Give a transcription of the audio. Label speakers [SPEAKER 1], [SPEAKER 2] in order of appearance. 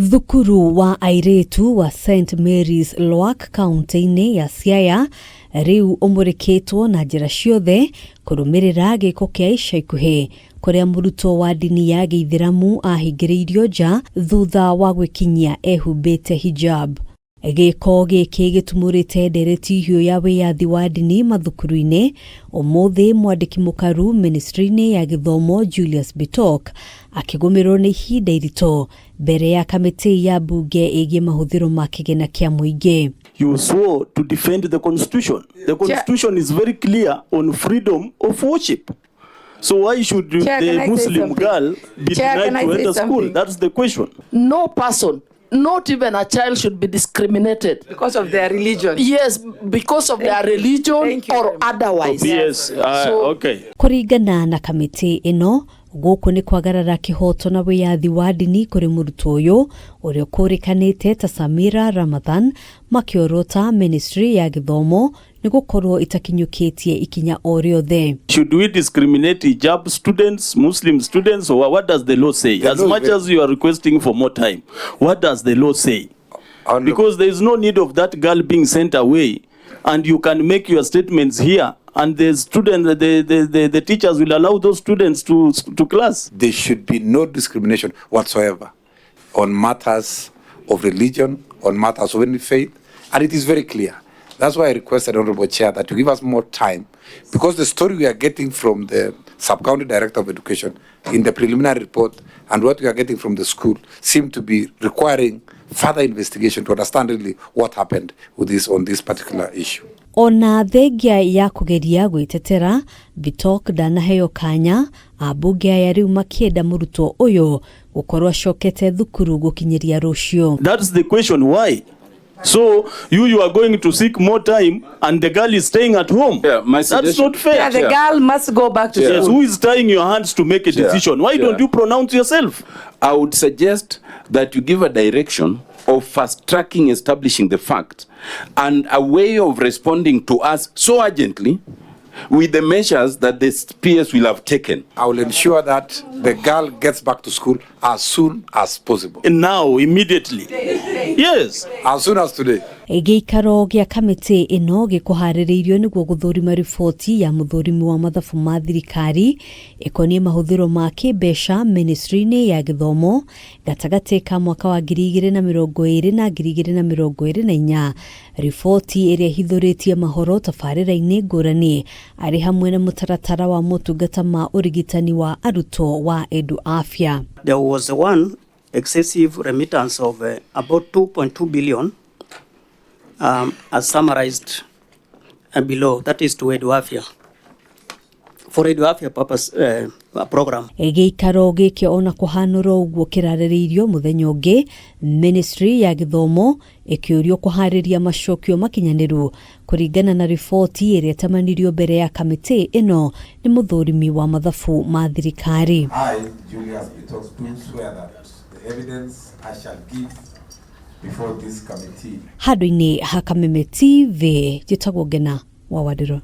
[SPEAKER 1] Thukuru wa airĩtu wa St Mary's Lwak kaunti-inĩ ya Siaya rĩu ũmũrĩkĩtwo na njĩra ciothe kũrũmĩrĩra gĩko kĩa ica ikuhĩ kũrĩa mũrutwo wa ndini ya gĩithĩramu ahingĩrĩirio nja thutha wa gwĩkinyia ehumbĩte hijab. Gĩko gĩkĩ gĩtumũrĩte ndereti hiũ ya wĩyathi wa ndini mathukuru-inĩ. Ũmũthĩ mwandĩki mũkaru ministry-inĩ ya gĩthomo Julius Bitok akĩgũmĩrwo nĩ ihinda iritũ mbere ya kamĩtĩ ya mbunge ĩgiĩ mahũthĩro ma kĩgĩna kĩa mũingĩ.
[SPEAKER 2] You swore to defend the constitution. The constitution is very clear on freedom of worship. So why should
[SPEAKER 3] Chair,
[SPEAKER 2] the
[SPEAKER 3] can I say
[SPEAKER 2] Muslim
[SPEAKER 3] something?
[SPEAKER 2] girl be
[SPEAKER 3] Chair,
[SPEAKER 2] denied
[SPEAKER 3] can I
[SPEAKER 2] to
[SPEAKER 3] say
[SPEAKER 2] enter school?
[SPEAKER 3] something?
[SPEAKER 2] That's the question.
[SPEAKER 4] No person, not even a child, should be discriminated.
[SPEAKER 3] Because of their religion.
[SPEAKER 4] Yes, because of their religion
[SPEAKER 3] Thank you
[SPEAKER 4] or
[SPEAKER 3] very much.
[SPEAKER 4] otherwise.
[SPEAKER 2] Yes, okay.
[SPEAKER 1] Kũringana na kamĩtĩ ĩno, gũkũ nĩ kwagarara kĩhoto na wĩyathi wa ndini kũrĩ mũrutwo ũyũ ũrĩa ũkũrĩkanĩte ta Samira Ramadhan, makĩorota ministry ya gĩthomo nĩ gũkorwo ĩtakinyũkĩtie ikinya o rĩothe.
[SPEAKER 2] Should we discriminate hijab students, Muslim students, or what does the law say?
[SPEAKER 5] The
[SPEAKER 2] As
[SPEAKER 5] law is
[SPEAKER 2] much as you are requesting for more time, what does the law say?
[SPEAKER 5] Honorable-
[SPEAKER 2] Because there is no need of that girl being sent away, and you can make your statements here, and the student, the teachers will allow those students to class.
[SPEAKER 5] There should be no discrimination whatsoever on matters of religion, on matters of any faith, and it is very clear. That's why I requested, Honorable Chair, that you give us more time, because the story we are getting from the Sub-County Director of Education in the preliminary report and what we are getting from the school seem to be requiring further investigation to understand really what happened with this on this particular issue.
[SPEAKER 1] Ona thengia ya kũgeria gwĩtetera, Bitok ndanaheo kanya, ambunge aya rĩu makĩenda mũrutwo ũyũ gũkorwo acokete thukuru gũkinyĩria rũciũ.
[SPEAKER 2] That's the question, why? So you are going to seek more time and the girl is staying at home.
[SPEAKER 6] Yeah, my
[SPEAKER 2] That's
[SPEAKER 6] suggestion-
[SPEAKER 2] not fair.
[SPEAKER 3] Yeah, the girl must go back to
[SPEAKER 2] Yes,
[SPEAKER 3] school.
[SPEAKER 2] who is tying your hands to make a
[SPEAKER 6] Chair.
[SPEAKER 2] decision? Why don't
[SPEAKER 6] Chair.
[SPEAKER 2] you pronounce yourself?
[SPEAKER 6] I would suggest that you give a direction of fast tracking establishing the fact and a way of responding to us so urgently with the measures that the PS will have taken.
[SPEAKER 5] I will ensure that the girl gets back to school as soon as possible.
[SPEAKER 2] Now, immediately. Yes.
[SPEAKER 5] As soon as today.
[SPEAKER 1] Gĩikaro gĩa kamĩtĩ ĩno gĩkũharĩrĩirio nĩguo gũthũrima riboti ya mũthũrimi wa mathabu ma thirikari ĩkoniĩ mahũthĩro ma kĩmbeca ministry-inĩ ya gĩthomo gatagatĩ ka mwaka wa 2020 na 2024, riboti ĩrĩa ĩhithũrĩtie mahoro tabarĩra-inĩ ngũrani arĩ hamwe na mũtaratara wa motungata ma ũrigitani wa arutwo wa Edu Afya.
[SPEAKER 7] There was one excessive remittance of about 2.2 billion, as summarized below, that is to Edu Afya, for Edu Afya purpose program.
[SPEAKER 1] Gĩikaro gĩkĩ ona kũhanũra ũguo kĩrarĩrĩirio mũthenya ũngĩ, ministry ya gĩthomo ĩkĩũrio kũharĩria macokio makinyanĩru kũringana na riboti ĩrĩa ĩtamanirio mbere ya kamĩtĩ ĩno nĩ mũthũrimi wa mathabu ma thirikari.
[SPEAKER 5] I, Julius Bitok, do swear that the evidence I shall give before this committee
[SPEAKER 1] Handũ-inĩ ha Kameme TV, njĩtagwo Ngena wa Wandirũ.